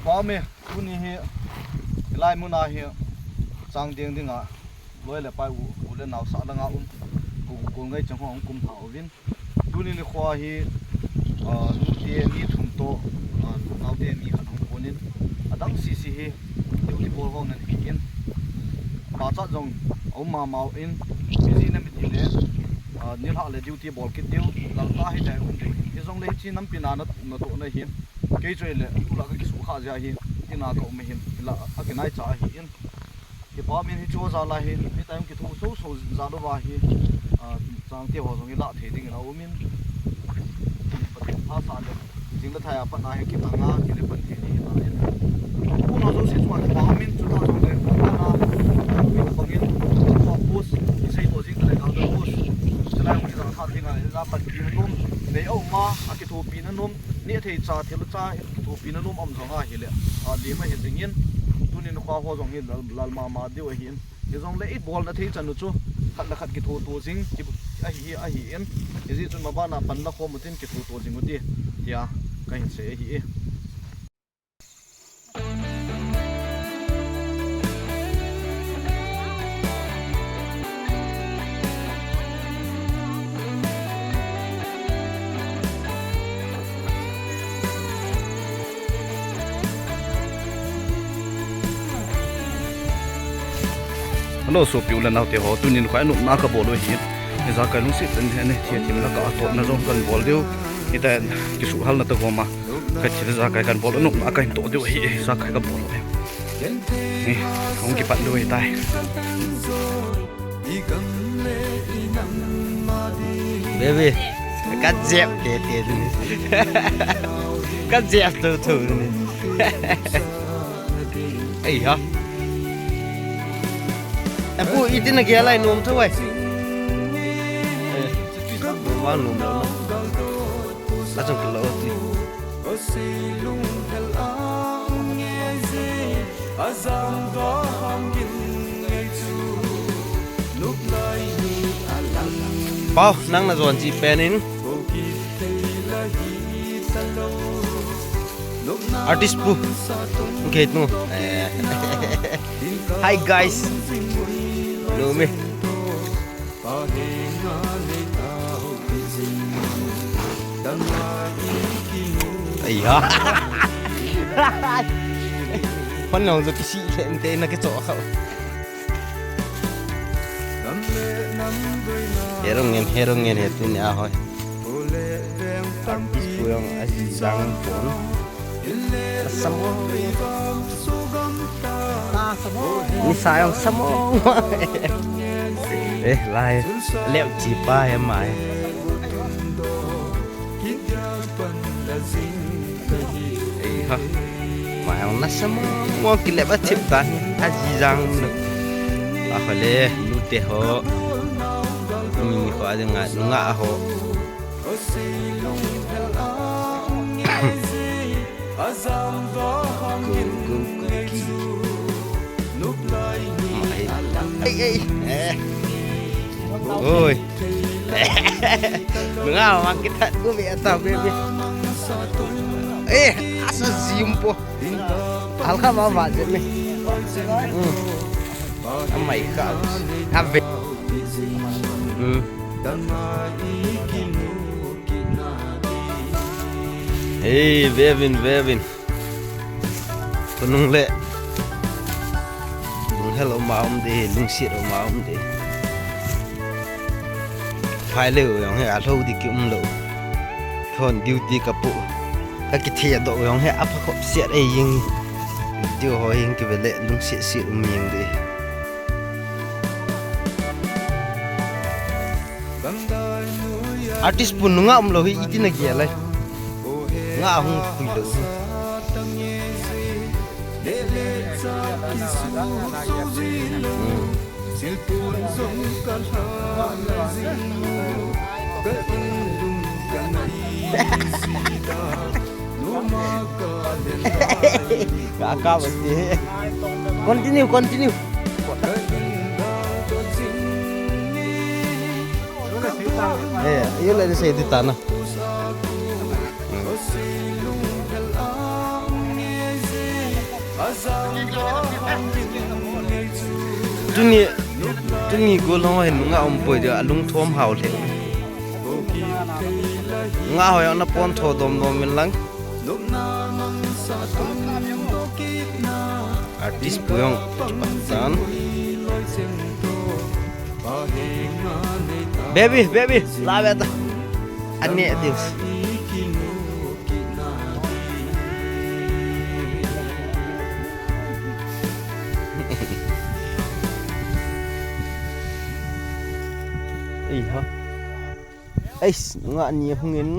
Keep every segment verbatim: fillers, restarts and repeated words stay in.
Pame, tuni hi, hilai muna hi, chang ding dinga, loi le pai u, u le nao sah langa um, u, u ngai chang ho um kum tha uvin. Tuni nikho hi, ah, nute ni thum toh, ah, naote ni khat hung konin. Adang sisi hi, duty bol ho nan kiin. Pachat jong, aum mama in, busy na miti le, ah, nilhah le duty bol kit diu, lalta hi tai um ding. Hijongle hiche nampi na na, natoh na hin. Kei chu ile, tulai ka kisukha jeh ahi, tina ka um ahin, ila, akinai cha ahin. Kipa min hichu jal a hi, mi time kitho so so jal uva hi, ah, changte ho jong ila thei ding ila umin. Pathen pha sa le, jing le thai a pat na hi kitang a, kile pan thei ding ila in. Pu na jouse chunga kipa min chu ta jong le, pa na, ui ta bangin, pa post, kisei to jing ta le ka post. Chalai mo jang kha ding a, ila pan ding nom, nei au ma, akithopi na nom, neh thei cha, thil cha, kithopi na nom um jong ahile, alim ahi jingin, tuni nikho ho jong hi lal, lal mama diu ahin. Hijongle i bolna thei chan u chu, khat le khat kithoto jing, ki, ahi, ahin. Hijeh chun mabana pan la khom utin kithoto jing uti, tia kahin sei ahi e. Hello, sopi u le nao te ho, tunin kho a nopna kabol u ahi. Ijakai lungset in, thia thim la ka totna jong kan bol diu. Hitia kisuhhalna ta goma. Ka thil ijakai kan bol u, nopna kahin toh diu ahi, ijakai kabol u ahi. Ni, hung kipat diu ahitai. Baby, ka jep tete ni. Ka jep thotho ni. Ei ha. Apu, iti na gel a nom tho ai. Eh, ma nom lo. Achung kilo ti. Pau, nang na jon chi pen in. Artist pu. Okay, no. Eh. Hi guys. No me. Aiya. Hon nong jo kisi khen te na ke cho kha. Herong ngen, herong ngen he tuni a hoi. Artist pu jong aji jang pon. Samong. Nisa jong samong. Eh, lai. Leo chi pa he mai. Ha. Mai jong na samong. Mo kilep a thip ta. Aji jang. Ahole, nute ho. Ni ho a nga, nga ho. Ei, ei. Eh. Oi. Nga mang kita ku mi ata baby. Eh, asa jim po. Alka ma ma je mi. Hmm. Amai ka. Ave. Hmm. Hey, vevin, vevin. Khonung le. Lunghel um a um de, lungset um a um de. Phai leu jong he, alou di ki um lou. Thon duty ka pu. Ka kithe doh jong he, apha khop siat ei jing. Duty ho jing ki vele, lungset set um jing de. Artist pu nunga um lou hi iti na gel ai. Nga hung pui lou hi. Hmm. Kakap mesti. Continue, continue. Eh, iya lah saya di tanah. Hmm. Tuni, tuni golhang hin nungah umpoi dia, alungthom hao le. Nungah hoi ana pon tho dom dom min lang. Artist pu jong chu patan. Baby, baby, la ve ta. Ani this. Ei ha. Eis, nungah ni hung in.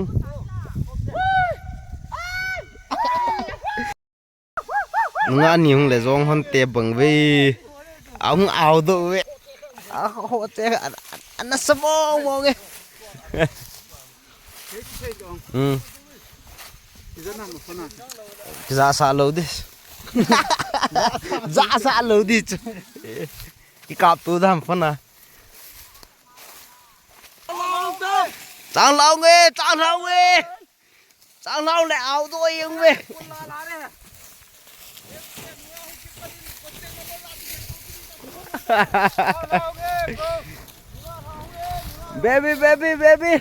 Nungah ni hung le jong hon te bang ve. Ahung ao doh ve. A ho te ana sa mong mong e. Hmm. Kija sa lo dis. Ja sa lo dis. Ki kap tu dam phana. Chang lao nge, chang lao nge. Chang lao le ao doh jeng ve. Baby, baby, baby.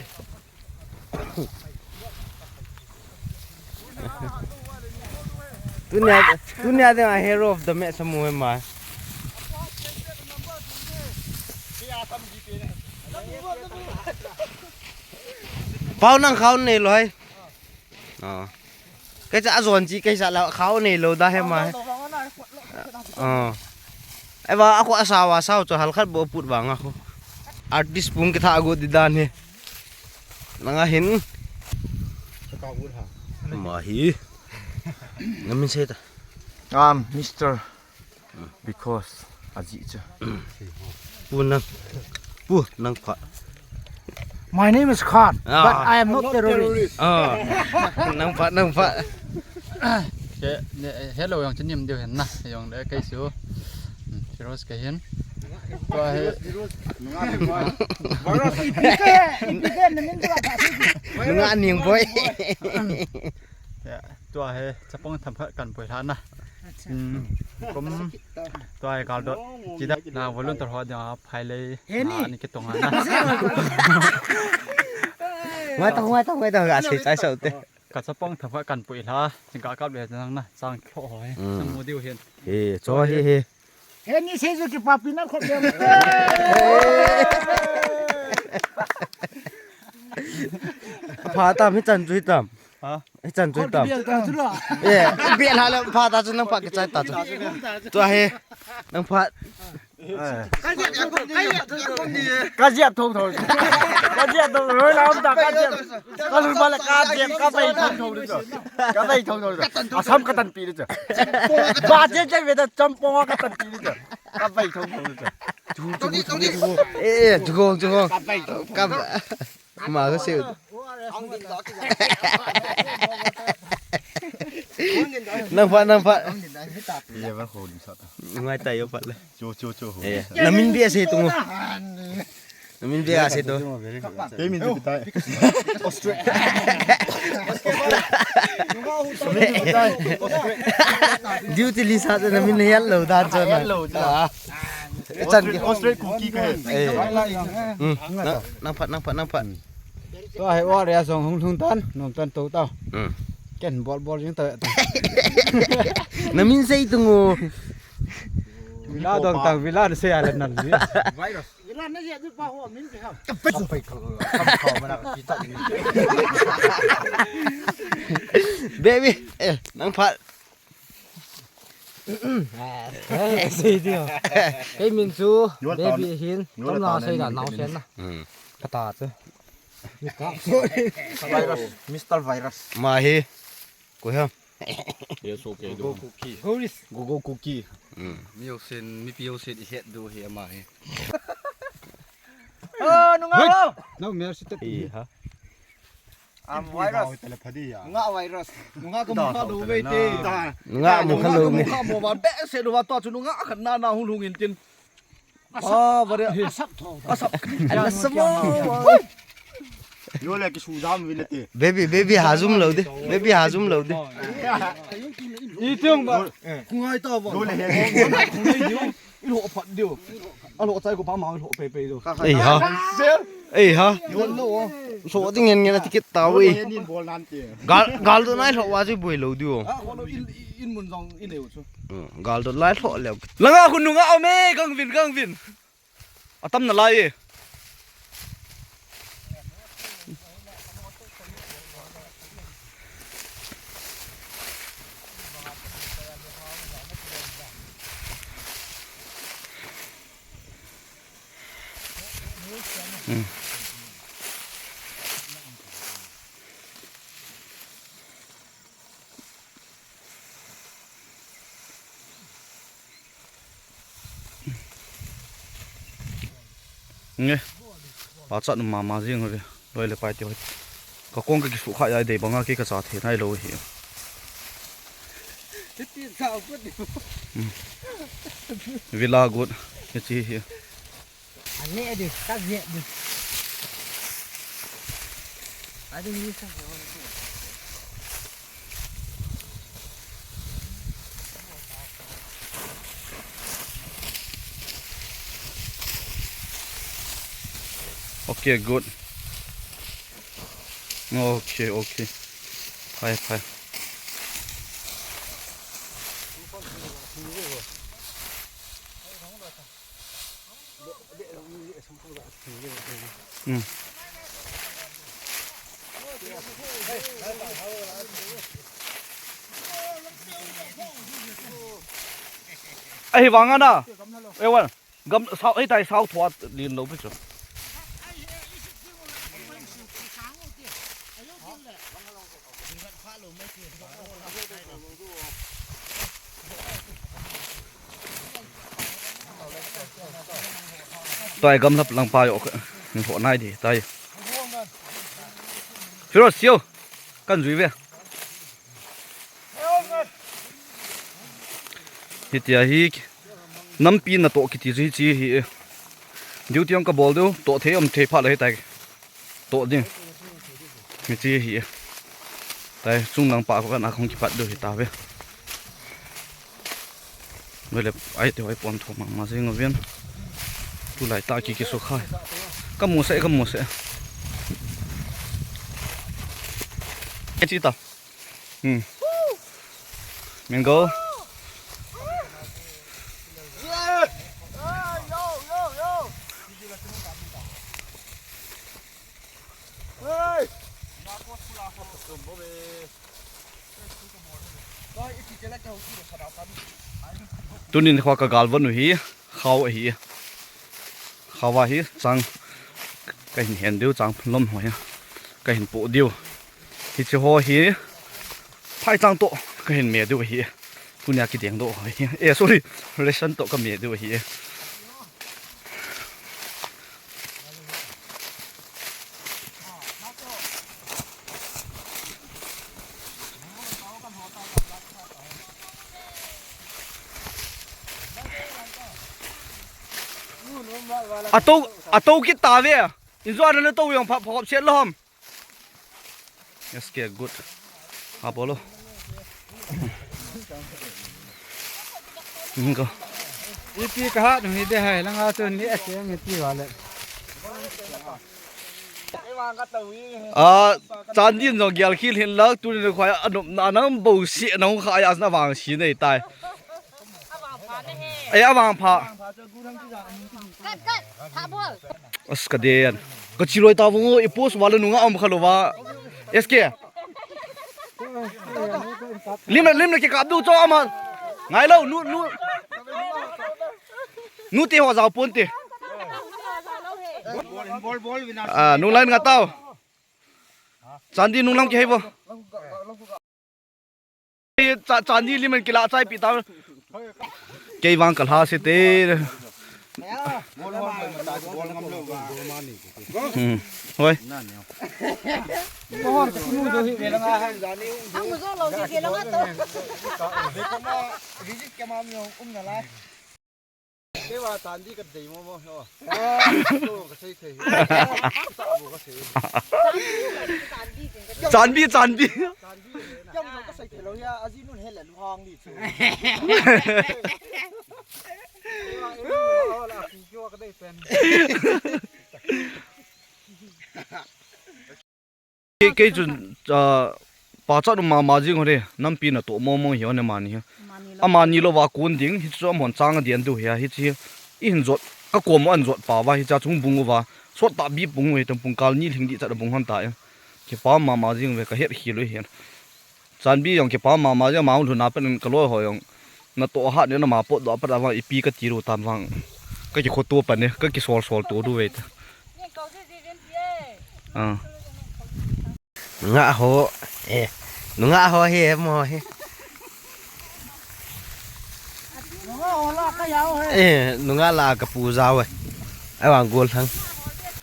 Tunia, tunia ding a hero of the match amu he mai. Pau nang khao nei lou hai. Ah. Kei cha ajon chi kei cha la khao nei lou da he mai. Ah. Eva, ako asawa sao chu hal khat bou put vang a ko. Artist pung kitha agot di dan he. Nanga hin. Mahi. Namin sei ta. Um, Mister Because ajeh chu. Pu nang. Pu nang pha. My name is Khan, but I am not terrorist. Ah. Nang pha, nang pha. He, ne, hello jong chu nim diu hen na. Jong le kei su. Hmm, Firoz kei hin. Tua he. Nunga ning boy. Ya, tua he, chapang tham khat kan pui lha na. Hmm, kum, tua he kal dot, chi da, na volunteer ho dia phai le, na ni ke tong na. Ngai tong, ngai tong, ngai tong, ga sei chai sau te. Ka chapang tham khat kan pui lha, ching ka kap le nang na, chang kho ho he, hmm, nang mu diu hen. He, cho he he. He ni sei chu kipapi na khop le. Pha tam, hichan chu hitam. Ha? Hichan chu hitam. Khop bial ta chu lo. Eh, bial ha le pha ta chu nang pha kichai ta chu. Tua he. Nang pha. Ka jep thou thou. Ka jep thou thou. Ka jep thou thou. Hoi la um ta ka jep. Ka lhun ba le ka jep, ka vei thou thou le chu. Ka vei thou thou le chu. Asam ka tanpi le chu. Ba je je ve ta champong ka tanpi le chu. Ka vei thou thou le chu. Chu, chu, chu, chu, chu. Eh, eh, chu gong, chu gong. Ka vei thou thou. Ka ma ka se. Nang pha, nang pha. Ye ba ho ni sa ta. Ngai ta yo pha le. Chu, chu, chu ho. Eh, namin bia sei tung. Namin bia sei tung. Kei min chu kitai. Australia. Duty list a chu namin hial lou dan chu na. Hial lou chu. Ah. Chan ki. Australia Kuki ka he. Eh. Hmm. Nang, nang pha, nang pha, nang pha. Tua he wa ria song hung lhung tan, nom tan to tao. Hmm. Ken bol bol jing ta. Namin sei tung o. Vila dong tang, vila na sei a la nan. Virus. Vila na ya du pa ho min pi ham. Ka pai ka lo. Kam kho ma na ka ki ta ni. Baby, eh, nang pha. Eh, sei dio. Kei min chu Baby hin. Tom na sei da nau sen na. Hmm. Ka ta chu. Virus, Mister Virus. Ma hi. Koi ham? Yes, okay. Google Kuki. Who is? Google Kuki. Hmm. Mi ho sen, mipi ho sen i het diu hi ama hi. Oh, nunga ho. No, mer si tet. Hi ha. Am virus. Nunga virus. Nunga ka mu kha lou ve te. Nunga mu kha lou ve. Nunga mu kha mo ba be se lou ba to chu nunga khan na na hung hung in tin. Ah, ba de. Asap tho. Asap. Ala sa mo. Yo le kisu jam vin ati. Baby, baby, ha zoom lou de. Baby, ha zoom lou de. I tiang ba. Kungai ta ba. Yo le he. Kungai diu. I lo phat diu. A lo chai ko pa ma lo pe pe diu. Ei ha. Ei ha. Yo lo. So ding ngen ngen ati kit ta we. Gal, gal to nai lo wa ji boi lou diu. A ko lo in, in mun jong in leu chu. Gal to lai lo leu. Langa khun nunga ome, kang vin, kang vin. Atam nalai e. Nge. Pachat mama jing ve. Loi le pai te hoi. Ka kong ka kisu kha ya dei banga ke ka cha the nai lo hi. Villa good. Ke chi hi. Ane adi, tak je adi. Adi ni sa. Okay, good. Okay, okay. Phai, phai. Ahi vang ana. Ewan. Gam sao, ei tai sao thua lin lo pi chu. Tai gamlap lang pa yo, ni ho nai di tai. Firoz, sio. Kan jui ve. Hitia hi nampi natoh kiti chu hichi hi. Duty ang kabol diu, toh thei um thei pha le hitai. Toh ding. Hichi hi. Tai chung nang pa ko kan a khong kipat diu hita ve. Vele ai te ai pon tho mama jing uvin. Tulai ta ki kisu khai. Kamu se, kamu se. Chi ta. Hmm. Mingo. Tunin kho ka galvon u hi, khao ahi. Khao ahi, chang kahin hen diu, chang lom ho hi. Kahin po diu. Hiche ho hi, phai chang toh kahin me diu ahi. Tunia kideng doh ho hi. Eh, sorry, ration toh ka me diu ahi. Ato, ato kit ta ve. Injo ana to yang pha, pha set lom. Yes, ke good. Ha, bolo. Ingo. Ipi ka ha, nung hi de hai, lang ha, tu ni S M ti wale. A, chandin jong gial khil hin lak, tunin khoi a nop na nang bo si nang kha ya na vang si nei tai. Ei, avang pha. Kat, kat, pha bol. As ka den. Ka chiloi ta vong i post wala nunga um kha lova. S K. Lim na, lim na ki kap du cho ama. Ngai lo, nu, nu. Nu te ho jao pon te. Bol, bol, bol, vina. Ah, nu line nga tao. Chandi nung lam ki hei bo. Cha, chandi lim an kila chai pi ta. Kei vang ka lha se te. Hmm. Hoi. Keiva chanbi kadei mo mo ho. Lo kasei thei. Sa bo kasei. Chanbi, chanbi. Chanbi. Keiva kasei thei lou hia, ajinun hile lunghang ni chu. Keiva, keiva kadei pen. Kei, kei chu, ah, pachat um mama jing ho de, nampi natoh mong mong hi ho ne mani hi. Amani lou. Amani louva kon ding, hichu amahon chang adian diu hi a, hichi. Ihin jot, kakom u ahin jot pauva, hicha chung bung uva. Sot tahbeh bung u hi, tun pungkal ni lhing ding chat abung hon ta e. Kipa mama jing uve, kahet khel u hi. Chanbi jong kipa mama jing, ama hung lhun a pat in kaloi ho jong. Natoh hat nin ama potdoh a pat a vang ipi kati diu tam vang. Kakikhoto pan e, kakisol sol to diu ve ta. Ah. Nungah ho, eh, nungah ho hi, mo hi. Eh, nungah la kapu jao e. Ahivang gol thang.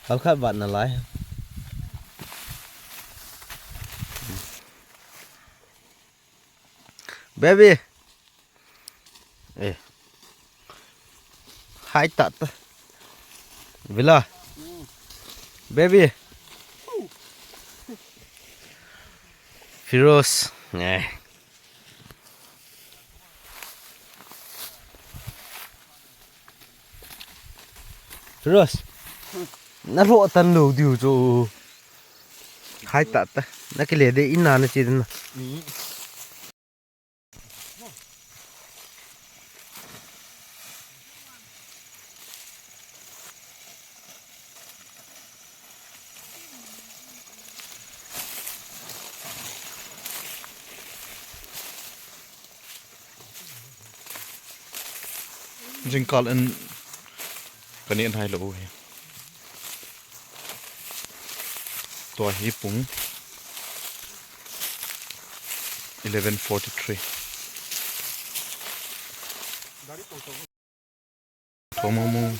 Halkhat vat nalai. Baby. Eh. Hai ta ta. Vila. Baby. Firoz. Eh. Firoz. Nalo tan lou diu chu. Hai ta ta. Nakile de in a nache den na. Jingkah in kaneh nailou hi. Tua hi pung eleven forty-three. Tho mong mong.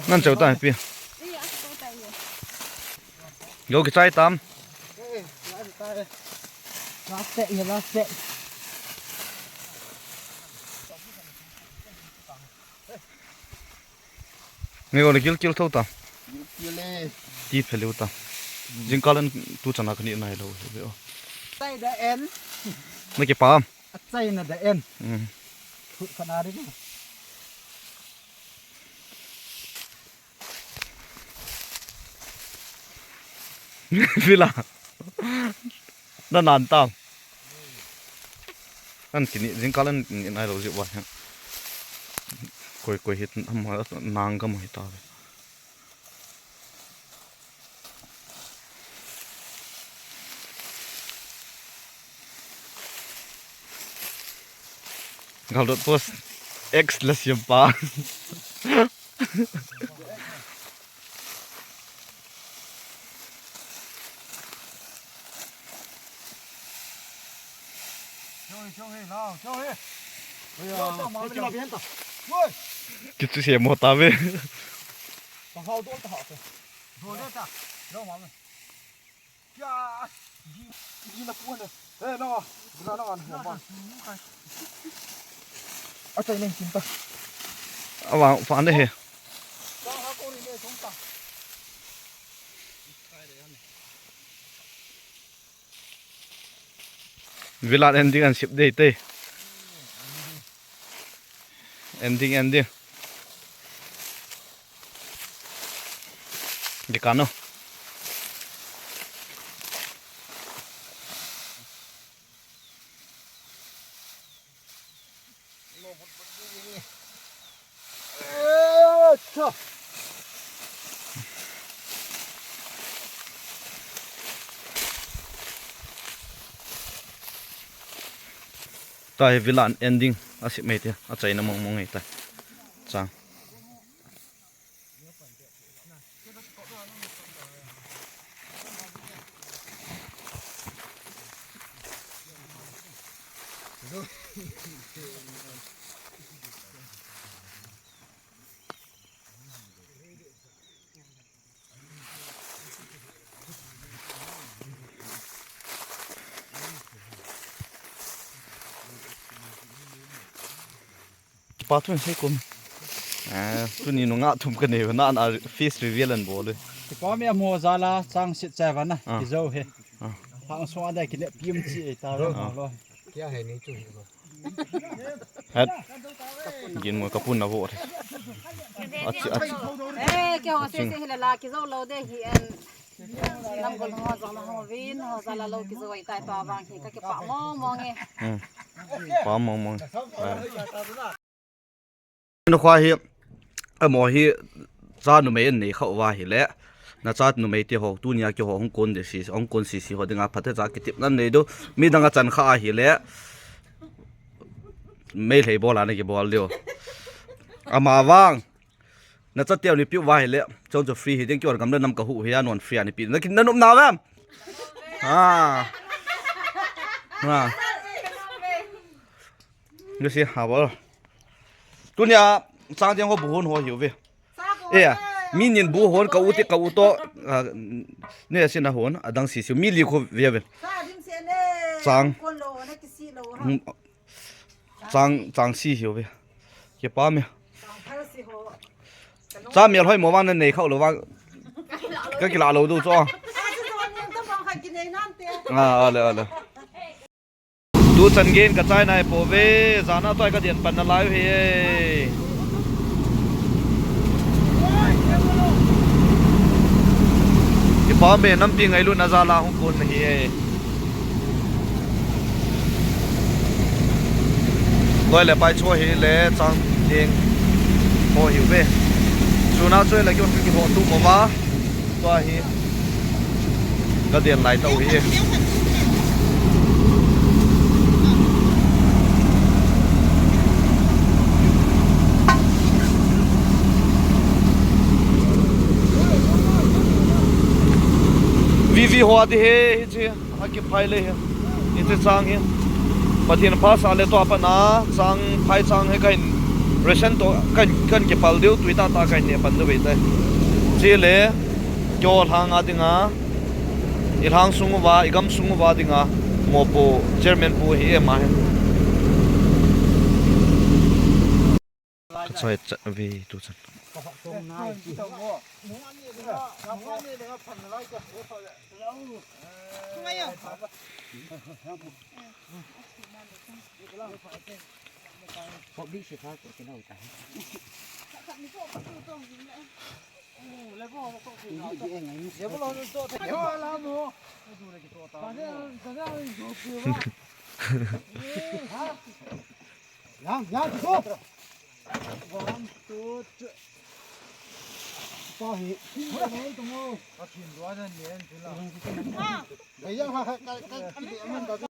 Nan chau ta pi. Go kichai tam. Last set, last set. Nge, ole gilkel tho ta. Gilkel e. Ti pheleu ta. Jingkah in tu chana kaneh nailou ve o. Chai da en. Nakipah am? Achaina da en. Hmm. Thut khana ri. Vila. Na nan tam. An kini jingkah in neh nailou jeh uva hi. Koi koi hi am nang gam hi ta ve. Galdot post X la siam pa. Kichu se mo ta ve. Awang fan de he. Villa ending an sip dei te. Ending, ending. Di kano. Tahi villa an ending asip mai te, achaina mong mong e ta. Chang. Pa thun sei kum. Eh, tuni nunga thum ka nei na, na face reveal an bol e. Kipa mi amo jala chang sit chai vana. Ah. Kijou he. Ah. Hang sung ada kile pium chi e ta lo. Ah. Lo. Kya hai nei chu hi lo. Hat. Gin mo ka pun na vo. Achi, achi. Eh, ke ho se se hile la kijou lo de hi en. Lam gol ho jong na ho vin ho jala lo kijou ai tai pa vang hi ka kipa mo mo nge. Hmm. Pa mo mo. Na khua hi, amo hi, cha numei an nei khauva hile, na cha numei te ho, tunia keiho hung kon de si, hung kon sisi ho dinga phatecha kitepna nei diu, midang a chan kha ahile, Meitei bol a na kibol diu. Ama vang, na chateu ni piu va hile, chon chu free hi ding, keiho gam le nam ka hu hi a non free a ni pi. Na kin na nop na vem? Ha. Ha. Ni si ha bol. Tunia, chang jeng ho bu hon ho hiu ve. Eh, mi nin bu hon ka u te ka u to, ah, ne si na hon, adang sisi, mi li kho ve ve. Chang. Hmm, chang, chang si hiu ve. Kipa mi. Cha mel hoi mo vang na nei khau lo vang. Ka kila lo du cho. Ah, ale, ale. Tu chan gen ka chai nai po ve, jana toi ka den pan na lai hi e. Kipa me nampi ngailut na jala hung kon na hi e. Loi le pai chu hile chang ding ho hiu ve. Suna chu le kion ki ho tu mo va. Tua hi. Ka den lai tau hi. Vivi ho ati he, hi chi. A kiphai le hi. Hiche chang hi. Pathen pha sa le tua pat na chang phai chang hi kahin ration to kan, kan kipal diu tui tah tah kahin neh pan diu ve tai. Chule keiho lhang a dinga, i lhang sung uva, i gam sung uva dinga mopo chairman pu hi ema hi. Ka chai chat ve tu chan. Yang, yang, tu. One, two, three. Pa hi. Pathen ruah nan nen tu la. Gaya ha, ha, ka, ka, ka, ka,